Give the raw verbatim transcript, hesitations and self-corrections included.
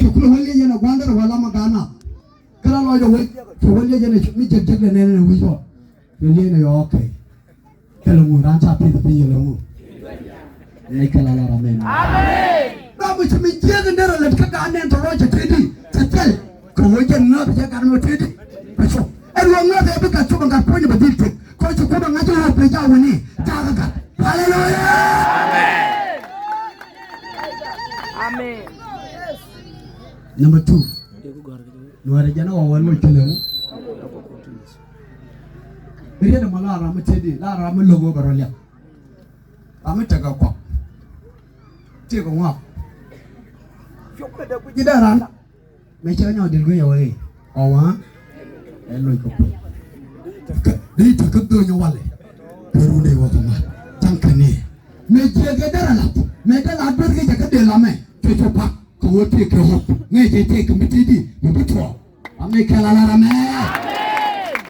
Ti kulɛ wä liec yɛn ɛ gua̱ndɛ rɛ wä lamä ga̱a̱n nath. Kä la lɔcdɛ wä cɛ wä liec yɛn ɛ mi jek jek lɛ nɛn ɛ wi̱c wä. Yɛ liec nɛ yɛ okay. Kɛlɛ ŋu ran ca pi̱th piny yɛ lɛ ŋu. Nɛ kɛl a la ram ɛn. Ram mi ci mi jiɛk in derɛ lät kä gaat nɛn tɔrɔ cɛ tëëdi cɛ thɛl. Kɛ wee jɛ ŋäth cɛ gat mɛ tëëdi. Kɛ cop ɛn wä ŋäth ɛ bi gat cop in gat puɔ̱ny bɛ dhil tek. Kɔ ci kun a ŋa̱c in wä pee ca wini ca kɛ gat. Haleluya. Amen. Number two. Nuɛrɛ jɛn a wä wɛn mɔ kɛlɛ ŋu. Riet ɛmɔ la ram mi tëëdi la ram mi lo̱k wä bɛ rɔ liak. Ram mi tekɛ kuak. Tekɛ ŋuak. Ji̱ dee ran. Mëë cä nyɔk dil guic a wee ɔ wa̱a̱. Ɛ loc kɛ kuak. Di tekɛ dhony walɛ. Kɛ run dee wä kɛ mat. Taŋ kɛ ni. Mëë jiɛ kɛ derɛ lat. Mëë dee lat ber kɛ jɛ kɛ dee lamɛ. Kɛ cop pak. Kɛ wä tëë kɛ hope ŋäc jɛ tëë kɛ mi tëëdi mi bi tuɔɔk. Amɛ kɛl a la ram ɛ.